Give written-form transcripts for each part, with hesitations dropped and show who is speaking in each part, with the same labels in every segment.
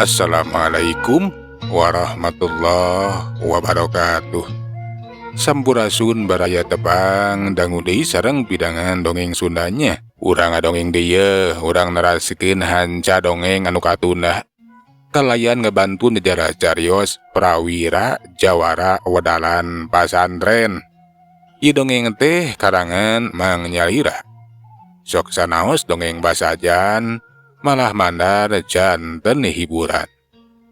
Speaker 1: Assalamualaikum warahmatullahi wabarakatuh. Sampurasun, baraya tepang dangu deui sareng pidangan dongeng Sundanya. Urang ngadongeng deui, urang narasikeun hanca dongeng anu katunda kalayan ngebantu nyejarah carios prawira jawara wedalan pasantren. Ieu dongeng teh karangan Mang Nyalira. Sok sanaos dongeng basajan malah mandar janten hiburan.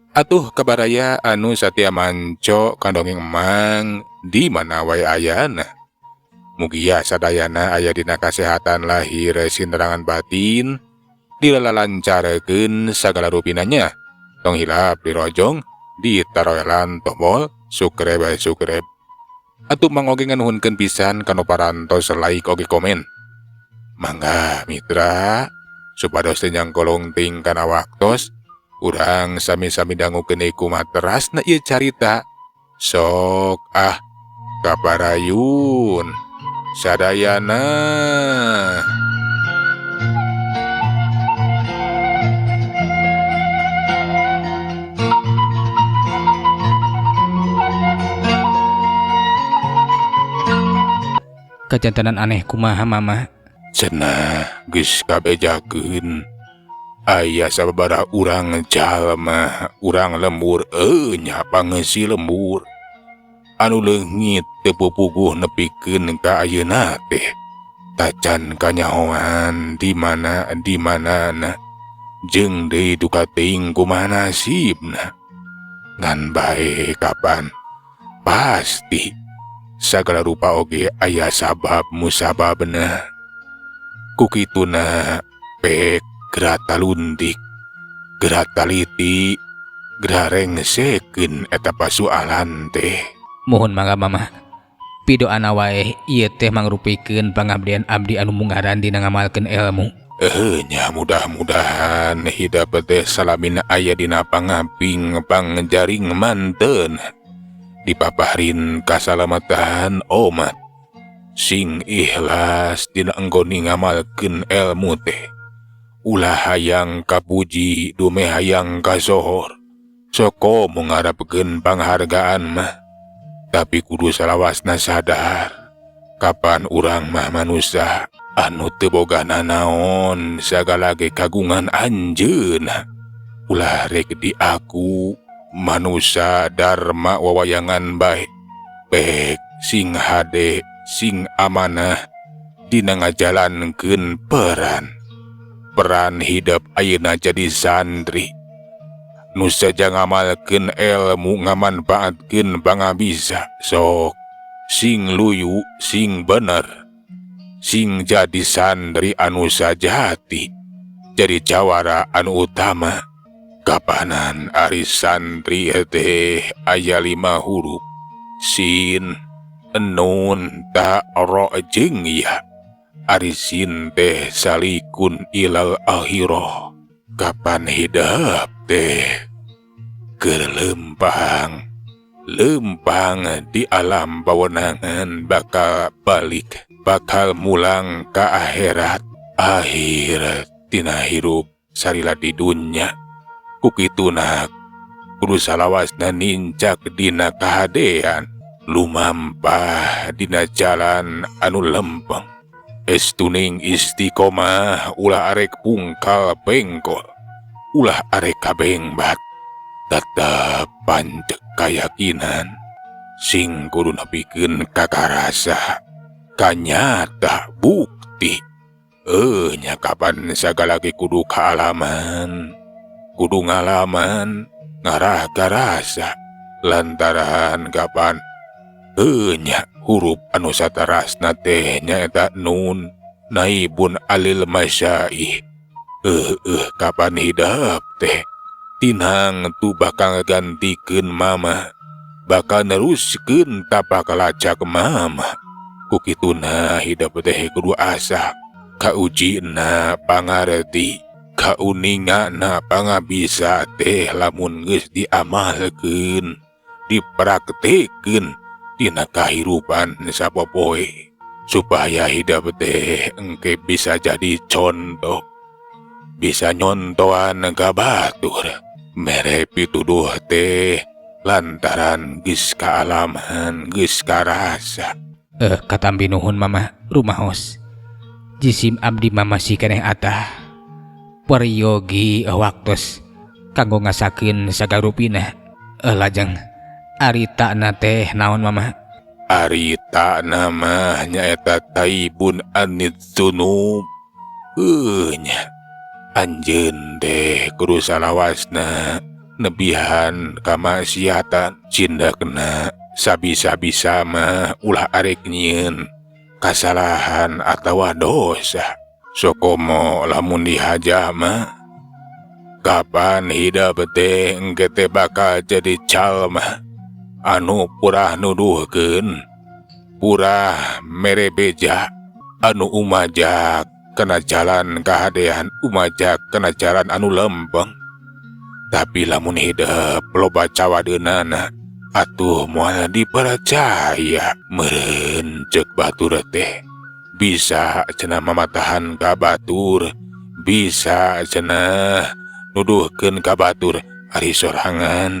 Speaker 1: Atuh ka baraya anu satia manco ka dongeng Emang di mana wae ayana. Mugia sadayana aya dina kasehatan lahir sinerangan batin, dilalancarkeun sagala rupinanya. Tong hilap dirojong, ditaroelan tombol subscribe subscribe. Atuh Mang oge nganuhunkeun pisan kanu parantos like oge komen. Mangga, mitra, supados teu nyangkolong ting kana waktos, urang sami-sami dangukeun kumaha terasna ieu carita. Sok ah, kaparayun sadayana.
Speaker 2: Kajantenan aneh kumaha, Mama?
Speaker 1: Cenah geus kabejakeun aya sababaraha urang jalma, urang lembur, nya pangeusi lembur anu leungit teu pupuguh nepikeun ka ayeuna teh tacan kanyahoan di mana di manana jeung deui duka teuing kumaha nasibna. Ngan bae kapan pasti sagala rupa oge aya sabab musababna. Ku kituna pek geura taluntik, geura taliti, geura rengsekeun eta pasualan teh.
Speaker 2: Muhun, mangga, Mama. Pidoana wae ieu teh mangrupikeun pangabdian abdi anu munggaran dina ngamalkeun ilmu.
Speaker 1: Eh nya, mudah-mudahan hidep teh salamina aya dina pangaping pangjaring manten, dipaparin kasalamatan omat, sing ikhlas dina enggoni ngamalkeun ilmu teh, ulah hayang kapuji dumeh hayang kasohor. Soko ngarepkeun panghargaan mah, tapi kudu salawasna sadar kapan urang mah manusia anu teu boga nanaon, sagala ge kagungan Anjeunna. Ulah rek di aku manusia dharma wawayangan bae. Pek sing hade, sing amanah dina ngajalankeun peran peran hidup ayeuna jadi santri nu saja ngamalkeun ilmu, ngamanfaatkeun pangabisa. Sok sing luyu, sing bener, sing jadi santri anu sajati, jadi jawara anu utama. Kapanan ari santri teh aya lima huruf: sin, nun, ta, ro jeung ya. Ari sin teh salikun ilal akhirah. Kapan hidup teh keur lempang lempang di alam pawenangan, bakal balik, bakal mulang ke akhirat. Akhir tina hirup salila di dunya. Ku kituna kudu salawasna nincak dina kahadean, lumampah dina jalan anu lempeng, estuning istiqomah, ulah arek pungkal pengkol, ulah arek kabengbat, tetep pancek keyakinan sing kudu nepikeun kakarasa, kanyata bukti. Eh nya, kapan sagala ge kudu kaalaman, kudu ngalaman ngarah karasa, lantaran kapan nya huruf anu satarasna teh nyaeta nun, naibun alil masyaih. Eh eh, kapan hidep teh tinang tu bakal gantikeun mama, bakal neruskeun tapak lacak mama. Ku kituna hidep teh kudu asa kaujina pangarti, kauningana pangabisa teh lamun geus diamalkeun, dipraktekeun dina kahirupan sapopoe, supaya hidup teh engke bisa jadi contoh, bisa nyontohan ka batur. Mere pituduh teh lantaran geus kaalaman, geus karasa.
Speaker 2: Katampi nuhun, Mama, rumaos. Jisim abdi mah masih keneh atah. Peryogi waktos kanggo ngasakeun sagarupina. Lajeng ari ta'na teh naon, Mama?
Speaker 1: Ari ta'na mah nyaeta taibun anidz dzunub. Nya, anjeun teh kudu salawasna nebihan kamaksiatan, cindakna sabisa-bisa mah ulah arek nyieun kasalahan atawa dosa. Sokomo lamun dihaja mah kapan hidep teh engke teh bakal jadi jalma anu purah nuduhkeun, purah mere beja anu umajak kana jalan kahadean, umajak kana jalan anu lempeng. Tapi lamun hidep loba cawadeunana, atuh moal dipercaya meureun. Ceuk batur teh bisa cenah mamatahan ka batur, bisa cenah nuduhkeun ka batur, ari sorangan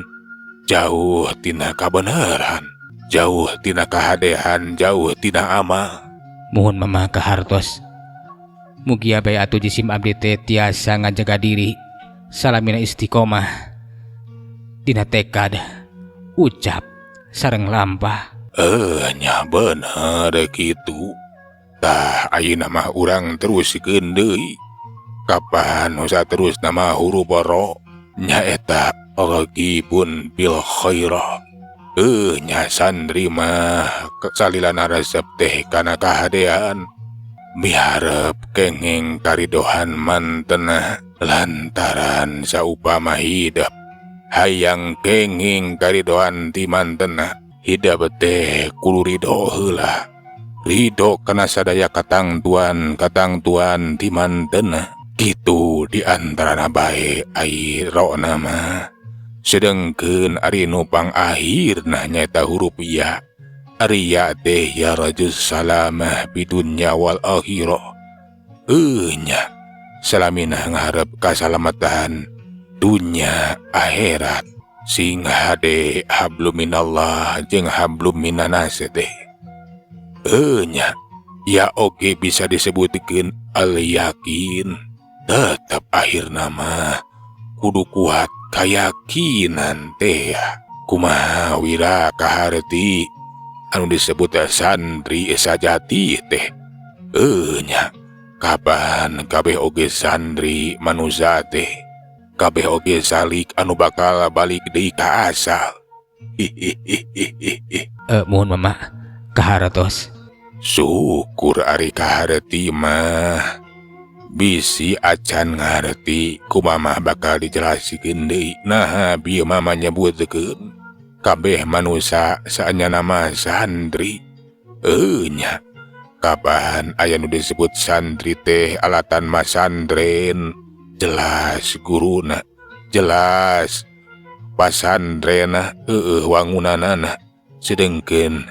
Speaker 1: jauh tina kabeneran, jauh tina kahadean, jauh tina amal.
Speaker 2: Muhun, Mama, kahartos. Mugia bae atuh jisim abdi teh tiasa ngajaga diri salamina istiqomah dina tekad, ucap, sareng lampah.
Speaker 1: Nya, bener kitu. Tah, ayeuna mah urang teruskeun deui. Kapan nu saterusna mah huruf ro, nyaeta raqibun bil khairah. Nya, santri mah salilana resep teh kana kahadean, miharep kenging karidohan mantena, lantaran saupama hidep hayang kenging karidohan ti mantena, hidep teh kudu ridho heula, ridho kana sadaya katangtuan katangtuan ti mantena. Kitu di antarana bae ai rona mah. Sedengkeun ari nu pangahirna nyaeta huruf ya. Ari ya teh ya rajus salamah bidunya wal akhirah. Nya, salamina ngarep kasalamatan dunya akhirat. Sing hade hablum minallah jeung hablum minanas teh. Nya, ya oge bisa disebutkeun al yakin. Tetap akhirna mah kudu kuat kayakinan teh ya. Kumaha wira kaharti anu disebut santri sajati teh? Nya, kapan kabeh oge santri manusia teh, kabeh oge salik anu bakal balik deui ka asal. Hihihihihi.
Speaker 2: Muhun, Mama, kahartos.
Speaker 1: Syukur ari kaharti mah. Bisi acan ngarti, ku Mama bakal dijelaskeun deui. Naha bieu Mama nyebutkeun kabeh manusia saenyana mah santri? Nya, kapan aya nu disebut santri teh alatan masantren, jelas guruna, jelas pasantrenna, heueuh wangunanana. Sedengkeun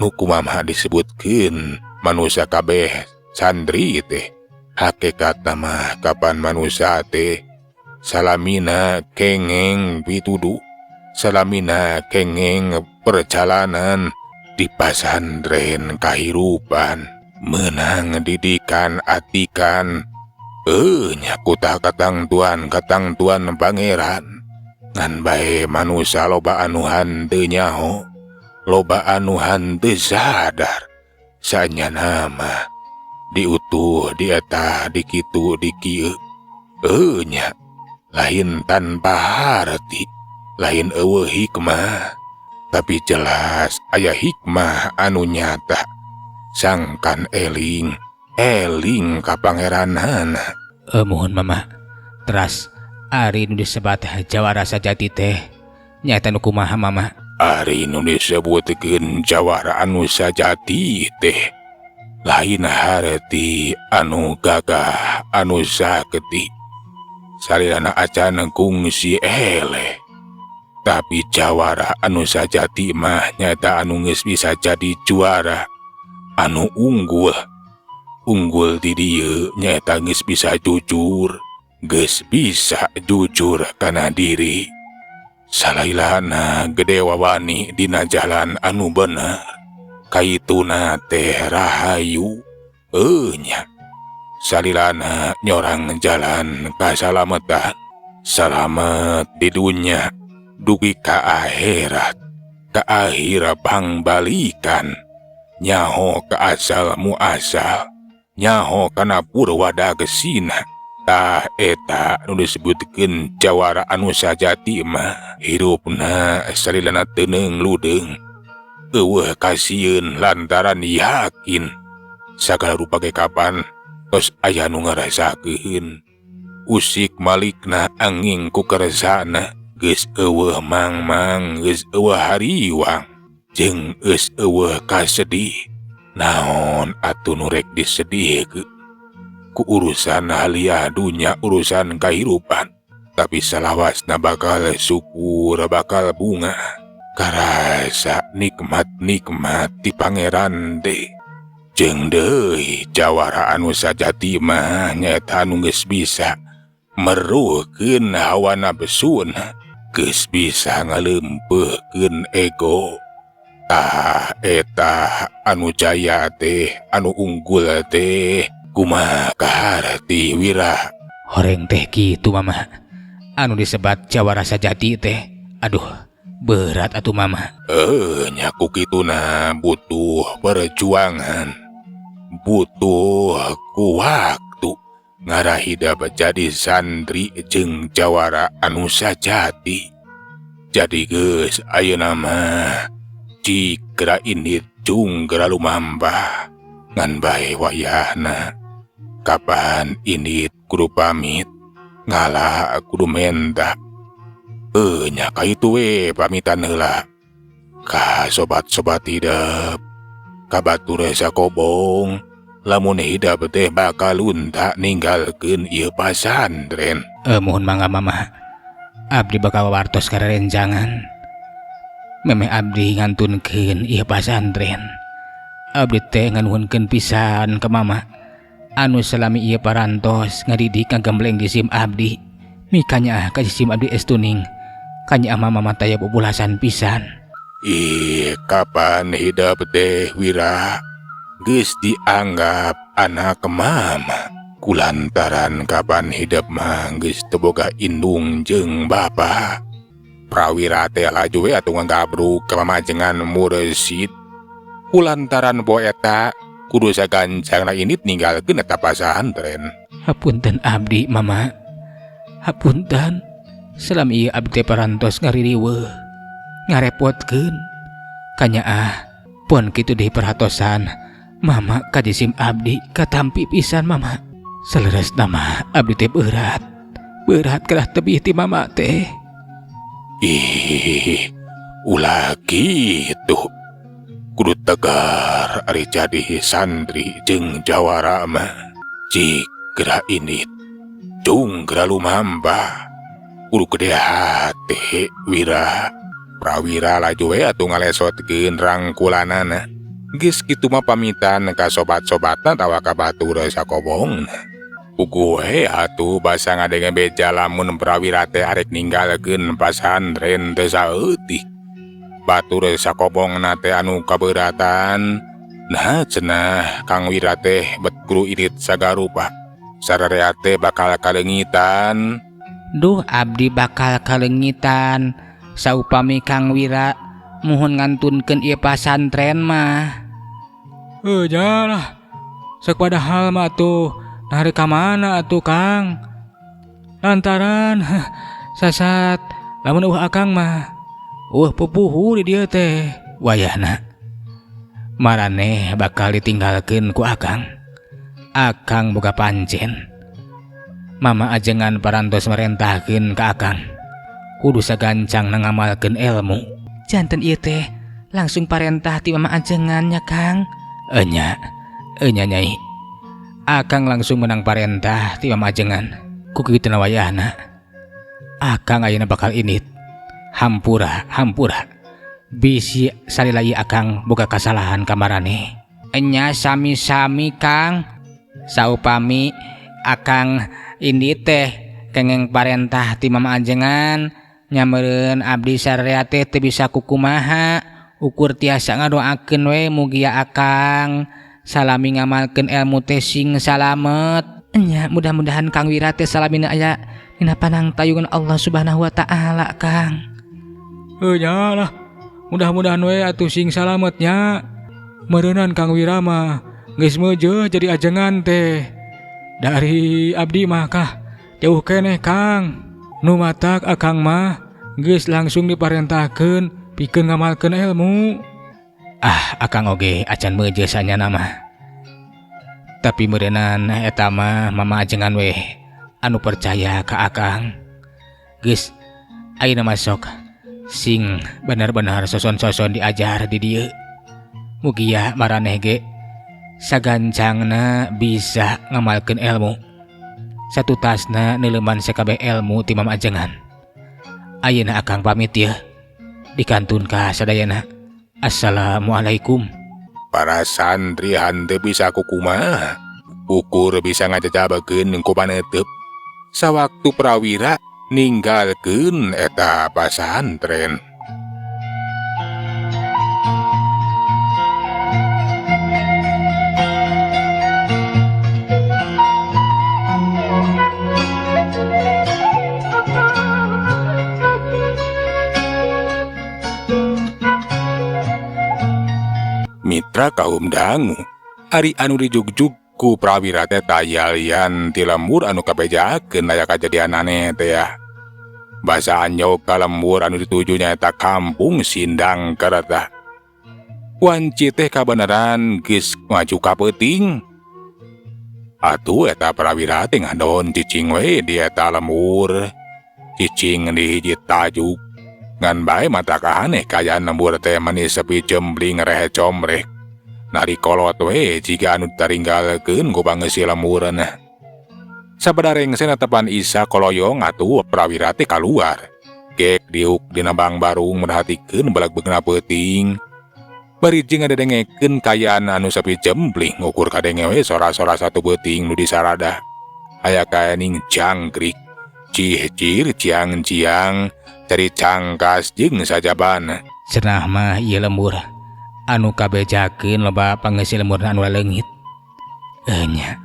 Speaker 1: nu ku Mama disebutkeun manusia kabeh santri teh, hakikatna mah kapan manusia teh salamina kengeng pituduh, salamina kengeng perjalanan di pasantren kahirupan, menang didikan atikan, nya, kuta katangtuan katangtuan Pangeran. Ngan bae manusia loba anu henteu nyaho, loba anu henteu sadar. Saenyana mah diutuh, dieta, dikitu, dikieu. Nya, lain tanpa harti, lain euweuh hikmah, tapi jelas aya hikmah anu nyata, sangkan eling eling ka Pangeranana.
Speaker 2: Muhun, Mama. Teras ari nu disebat jawara sajati teh nyaeta nu kumaha, Mama?
Speaker 1: Ari nu disebutkeun jawara anu sajati teh lain harti anu gagah, anu sakti, salilana acan kungsi eleh. Tapi jawara anu sajati mah nyata anu geus bisa jadi juara, anu unggul. Unggul di dieu nyaeta geus bisa jujur, Geus bisa jujur kana diri. Salilana gede wawani dina jalan anu bener. Kaituna teh rahayu. Nya. Salilana nyorang jalan kasalametan. Salamet di dunya dugi ka akhirat. Ka akhir pangbalikan. Nyaho ka asal muasal. Nyaho kana purwadaksina. Tah eta nu disebutkeun jawara anu sajati mah hirupna salilana teuneung ludeung. Euweuh kasieun lantaran yakin sagala rupa ge kapan tos aya nu ngarasakeun. Usik malikna anging ku kersana geus euweuh mangmang geus euweuh hariwang jeung geus euweuh kasedih. Naon atuh nu rek disedihkeun? Ku urusan haliah dunya urusan kahirupan, tapi salawasna bakal syukur bakal bunga karasa nikmat-nikmat ti pangeran teh. Jeung deui jawara anu sajati mah nyaeta anu geus bisa meruhkeun hawa nafsuna, geus bisa ngaleumpeurkeun ego. Tah eta anu jaya teh anu unggul teh kumaha kaharti Wira.
Speaker 2: Horeng teh kitu Mama. Anu disebat jawara sajati teh. Aduh, berat atuh Mama.
Speaker 1: Nya ku kituna butuh perjuangan. Butuh ku waktu ngarahidap jadi santri jeung jawara anu sajati. Jadi geus ayeuna mah cik geura indit cung geura lumampah ngan bae wayahna. Kapan indit kudu pamit ngala kudu menta. Nya kaitu we pamitan heula ka sobat-sobat hidep ka batur sakobong lamun hidep teh bakal lunta ninggalkeun ieu pasantren.
Speaker 2: Muhun mangga Mama. Abdi bakal wartos karerencangan. Memeh abdi ngantunkeun ieu pasantren. Abdi teh nganuhunkeun pisan ka Mama. Anu salami ieu parantos ngadidik ngagembleng jisim abdi. Mikanyaah ka jisim abdi estuning. Kanyaah Mama mah taya bubulasan pisan.
Speaker 1: Ih, kapan hidep teh Wira geus dianggap anak mama. Kulantaran kapan hidep mah geus teu boga indung jeung bapa. Prawira teh laju we atuh ngagabruk ka mamajengan mursid. Kulantaran bo eta kudu sagancangna indit ninggalkeun eta pasantren.
Speaker 2: Hapunten abdi Mama. Hapunten. Selami ieu abdi teh parantos ngaririweuh, ngarepotkeun. Kanyaah pon kitu deui perhatosan Mama ka jisim abdi katampi pisan Mama. Saleresna mah abdi teh berat. Berat kedah tebih ti Mama teh.
Speaker 1: Ih, ulah kitu. Kudu tegar ari jadi santri jeung jawara mah. Cik geura indit, cung geura lumampah. Kudu gede hate Wira. Prawira laju we atuh ngalesotkeun rangkulanana. Geus kitu mah pamitan ka sobat-sobatna tawa ka batur sakobongna. Puguh we atuh basa ngadenge beja lamun Prawira teh arek ninggalkeun pasantren teh saeutik. Batur sakobongna teh anu kaberatan. Nah cenah Kang Wira teh bet kudu indit sagarupa. Sararea teh bakal kaleungitan.
Speaker 2: Duh abdi bakal kaleungitan. Saupami Kang Wira muhun ngantunkeun ieu pasantren mah. Jalah. Sok padahal mah atuh narik ka mana atuh Kang? Lantaran sasat lamun eueuh akang mah. Eueuh pupuhu di dieu teh. Wayahna maraneh bakal ditinggalkeun ku akang. Akang boga pancen. Mama ajengan parantos merentahkeun ka akang. Kudu sagancang ngamalkeun ilmu. Janten ieu teh langsung parentah ti mama ajengan nya Kang. Enya, enya nyai. Akang langsung menang parentah ti mama ajengan. Ku kitu wayahna. Akang ayeuna bakal indit. Hampura, hampura. Bisi salila ieu akang boga kasalahan ka maraneh. Enya sami-sami Kang. Saupami akang indit teh Kengeng parentah ti Mama Ajengan nya meureun abdi sararea teh teu bisa kukumaha ukur tiasa ngadoakeun we mugia akang salami ngamalkeun ilmu teh sing salamet. Nya mudah-mudahan Kang Wira teh salamina aya dina panangtayungan Allah Subhanahu wa taala Kang.
Speaker 3: Heuh nya lah, mudah-mudahan we atuh sing salamet nya. Meureunan Kang Wira mah geus meujeuh jadi ajengan teh. Dari abdi mah kah jauh keneh Kang. Nu matak akang mah geus langsung diparentahkeun pikeun ngamalkeun ilmu.
Speaker 2: Ah, akang oge acan meujeuh sanyana mah. Tapi meureunan eta mah Mama Ajengan weh anu percaya ka akang. Geus ayeuna mah sok sing bener-bener soson-soson diajar di dieu. Mugia maraneh ge sagancangna bisa ngamalkeun ilmu. Satutasna neuleuman sakabeh ilmu ti Mama Ajengan. Ayeuna akang pamit yeuh. Dikantun ka sadayana. Assalamualaikum.
Speaker 1: Para santri henteu bisa kukumaha. Ukur bisa ngajajabakeun ku paneuteub. Sawaktu prawira ninggalkeun eta pasantren. Mitra kaum dangu, ari anu dijugjug ku prawira teh taya lian ti lembur anu kabejakeun aya kajadian aneh teh ya. Basa anyog ka lembur anu dituju nyaeta kampung Sindang Kerta. Wanci teh kabeneran geus maju ka peuting. Atuh eta prawira teh ngadon cicing we di eta lembur. Cicing di hiji tajuk. Ngan bae mata kahaneh kaayaan lembur teh meni sepi jembling rehe comrek. Nari kolot we jiga anu taringgalkeun ku pangeusi lemburna. Sabada rengsena tepan Isa koloyong atuh prawira teh kaluar. Gek diuk dina bang barung merhatikeun balagbegna peuting. Bari jeung ngadedengekeun kaayaan anu sepi jembling ngukur kadenge we sora-sora satu peuting nu disaradah. Aya kaening jangkrik, cih-cir ciang-ciang, cari cangkas jeung sajabana.
Speaker 2: Cenah mah ieu lembur anu kabejakeun loba pangeusi lemburna anu leungit. Nya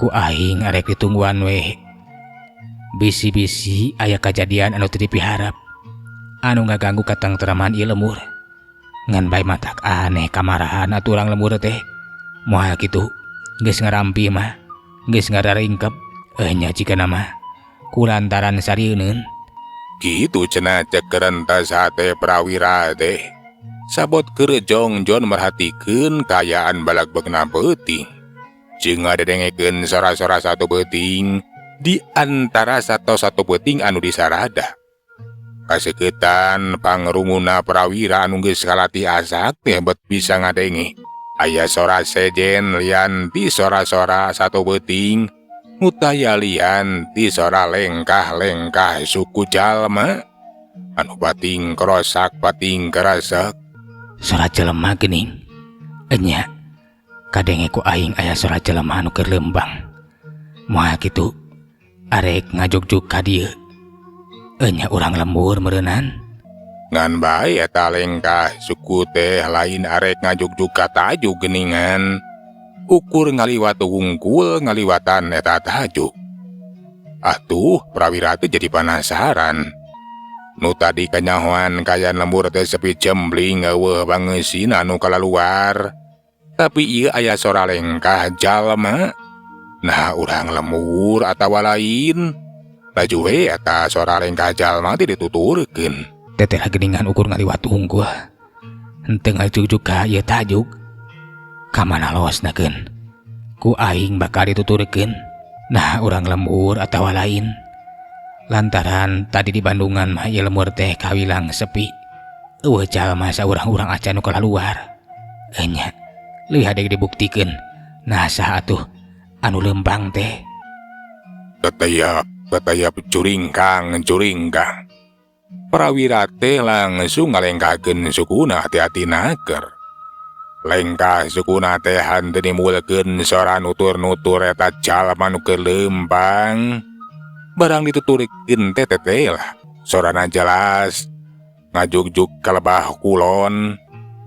Speaker 2: ku aing arek ditungguan we. Bisi-bisi aya kajadian anu teu dipiharap anu ngaganggu katengtreman ieu lembur. Ngan bae matak aneh kamarahan atuh urang lembur teh. Moal kitu geus ngarampi mah, geus ngararingkep. Nya jigana mah kulantaran sarieuneun.
Speaker 1: Kitu cenah cek kerentas hate prawira teh. Sabot keur jongjon merhatikeun kaayaan balagbegna peuting. Jeung ngadedengekeun sora-sora satu peuting di antara satu-satu peuting anu disarada. Kaseketan pangrunguna prawira anu geus kalatih asak teh bet bisa ngadenge. Aya sora sejen lian ti sora-sora satu peuting, mutaya lian ti sora lengkah-lengkah suku jalma anu pating krosak pating kerasak.
Speaker 2: Sora jelema geuning. Enya kadenge ku aing aya sora jelema anu keur leumpang. Moal kitu arek ngajugjug ka dieu. Enya urang lembur meureunnan.
Speaker 1: Ngan bae eta lengkah suku teh lain arek ngajugjug ka tajuk geuningan. Ukur ngaliwat wungkul ngaliwatan eta tajuk. Atuh prawira teh jadi penasaran. Nu tadi kanyahoan kaayaan lembur teh sepi jembling eueuh bangeusina anu kalaluar. Tapi ieu aya sora lengkah jalma. Nah urang lembur atawa lain. Laju we eta sora lengkah jalma teh dituturkeun.
Speaker 2: Teteh geuningan ukur ngaliwat unggul. Henteu ngajugjug ka ieu tajuk. Kamana losna keun? Ku aing bakal dituturkeun. Nah urang lembur atawa lain. Lantaran tadi di Bandungan mah ieu lembur teh kawilang sepi. Eueuh jalma saurang-urang acan nu kalaluar. Enya leuwih hade dibuktikeun. Nah saha atuh anu leumpang teh?
Speaker 1: Tetayap, tetayap curingkang, curingkang. Prawira teh langsung ngalengkahkeun sukuna hati-hati naker. Lengkah sukuna teh henteu nimulkeun sora nutur-nutur eta jalma nu keur leumpang. Barang dituturkeun teh teh lah. Sorana jelas ngajugjug ka lebah kulon.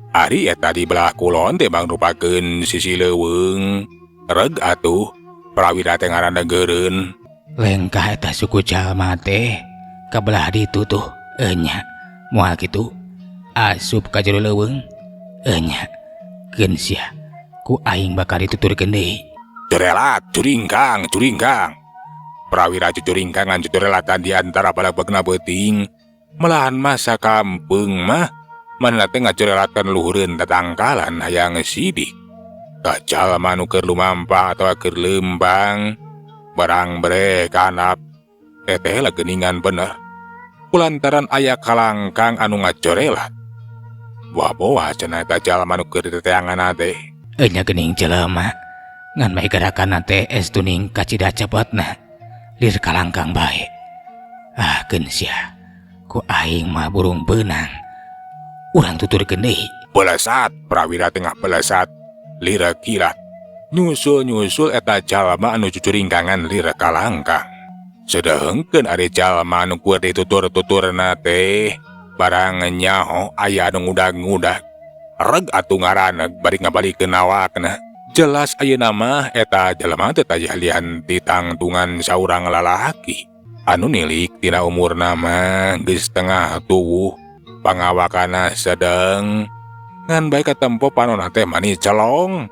Speaker 1: Ari eta di belah kulon teh mangrupakeun sisi leuweung. Reg atuh Prawira teh ngaranna geureun.
Speaker 2: Lengkah eta suku jalma teh ka belah ditu tuh enya moal kitu asup ka jero leuweung enya keun sia ku aing bakal dituturkeun deui.
Speaker 1: Corelat curingkang curingkang. Prawira cucuringkangan cucurelatan di antara balak-bagna beuting. Malahan masa kampung mah manehna teh ngacurelatan luhureun tatangkalan hayang sidik. Ka jalma nu keur lumampah atawa keur leumpang barang bere kanap teteh lah geuningan bener. Kulantaran aya kalangkang anu ngacorelat. Boa-boa cenah eta jalma nu keur diteteangan teh.
Speaker 2: Enya geuning jelema ngan bae gerakanna teh estuning kacida cepetna lir kalangkang bae. Ah keun sia ku aing mah burung beunang. Urang tuturkeun deui.
Speaker 1: Belesat Prawira tengah belesat lira kilat. Nyusul-nyusul eta jalma anu cucuringkangan lira kalangkang. Sedengkeun ari jalma anu keur ditutur-tuturna teh barang nyaho aya anu ngudag-ngudag. Reg atuh ngaraneg bari ngabalikeun awakna. Jelas ayeuna mah eta jalma teh taya lian ti tangtungan saurang lalaki. Anu nilik tina umurna mah geus tengah tuwuh, pangawakana sedeng. Ngan bae katempo panonna teh mani celong.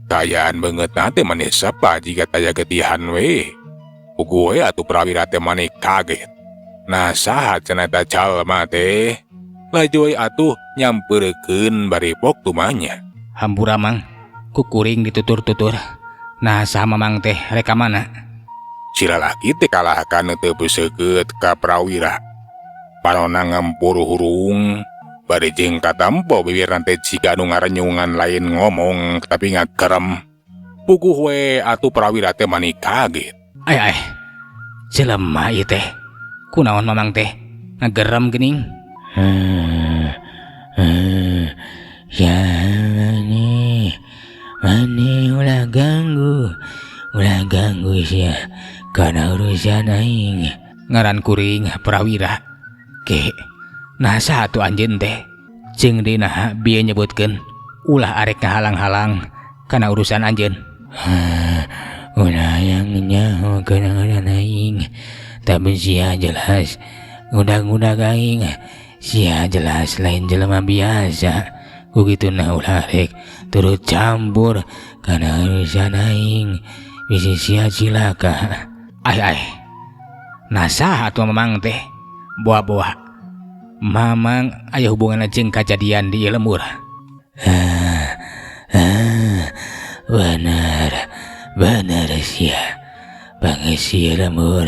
Speaker 1: Kaayaan beungeutna teh mani sepa jiga taya getihan we. Puguh we atuh Prawira teh mani kaget. Nah saha cenah eta jalma teh? Laju we atuh nyamperkeun bari pok tumanya.
Speaker 2: Hampura mang, ku kuring ditutur-tutur. Nah saha mamang teh rek ka mana?
Speaker 1: Si lalaki teh kalahkan teu peusekeut ka Prawira. Panonna ngempur hurung. Bari jeung katempo bibirna teh jiga anu ngarenyungan lain ngomong tapi ngagerem. Puguh we atuh Prawira teh mani kaget.
Speaker 2: Ay ay, jelema ieu teh. Kunaon mamang teh ngagerem geuning?
Speaker 4: Ya mane ulah ganggu sia kana urusan aing.
Speaker 2: Ngaran kuring Prawira. Ke, nah saha atuh anjeun teh? Jeung deui naha bieu nyebutkeun ulah arek ngahalang-halang kana urusan anjeun.
Speaker 4: Ulah yang nyaho kana ngaran aing. Tapi sia jelas ngudag-ngudag aing. Sia jelas lain jelema biasa. Ku kituna ulah rek turut campur kana urusan aing. Bisi sia cilaka.
Speaker 2: Ay ay. Nah saha atuh mamang teh? Boa-boa. Mamang aya hubunganna jeung kajadian di ieu lembur.
Speaker 4: Bener sia. Pangeusi lembur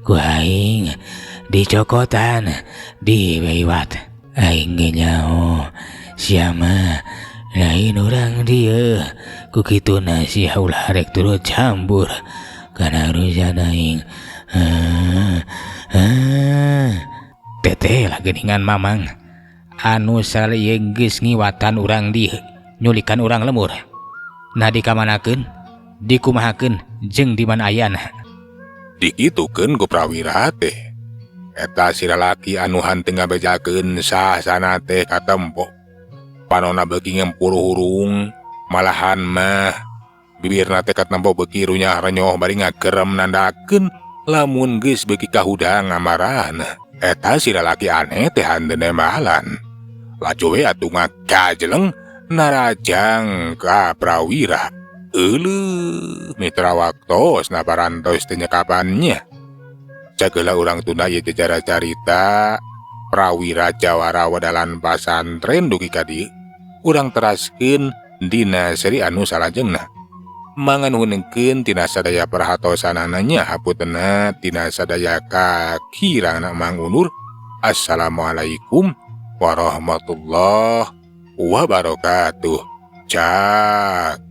Speaker 4: ku aing dicokotan di beiwat. Aing ge nyaho sia mah lain urang dieu. Ku kituna sia ulah rek turut campur kana urusan aing.
Speaker 2: Teteh lah geuningan mamang anu salieung geus ngiwatan urang dieu nyulikan urang lembur. Nah dikamanakeun, dikumahakeun jeung di mana ayana.
Speaker 1: Dikitukeun ku Prawira teh. Eta si lalaki anu hanteu ngabejakeun sahasana teh katempo. Panonna beuki ngempur hurung, malahan mah bibirna teh katempo beuki runyah renyoh bari ngagerem nandakeun lamun geus beuki kahudang amarahna. Eta si lalaki aneh teh hanteu nembalan. Laju we atuh ngagajeleng narajang ka Prawira. Euleuh mitra waktos naparantos teh nyekapannya. Cageulah urang tunda ieu jajara carita Prawira Jawara Wedalan Pasantren dugi ka dieu. Urang teraskeun dina seri anu salajengna. Manganuhunkeun tina sadaya perhatosanana nya hapuntenna tina sadaya kakirangna Mang Unur. Assalamualaikum warahmatullahi wabarakatuh. Cak.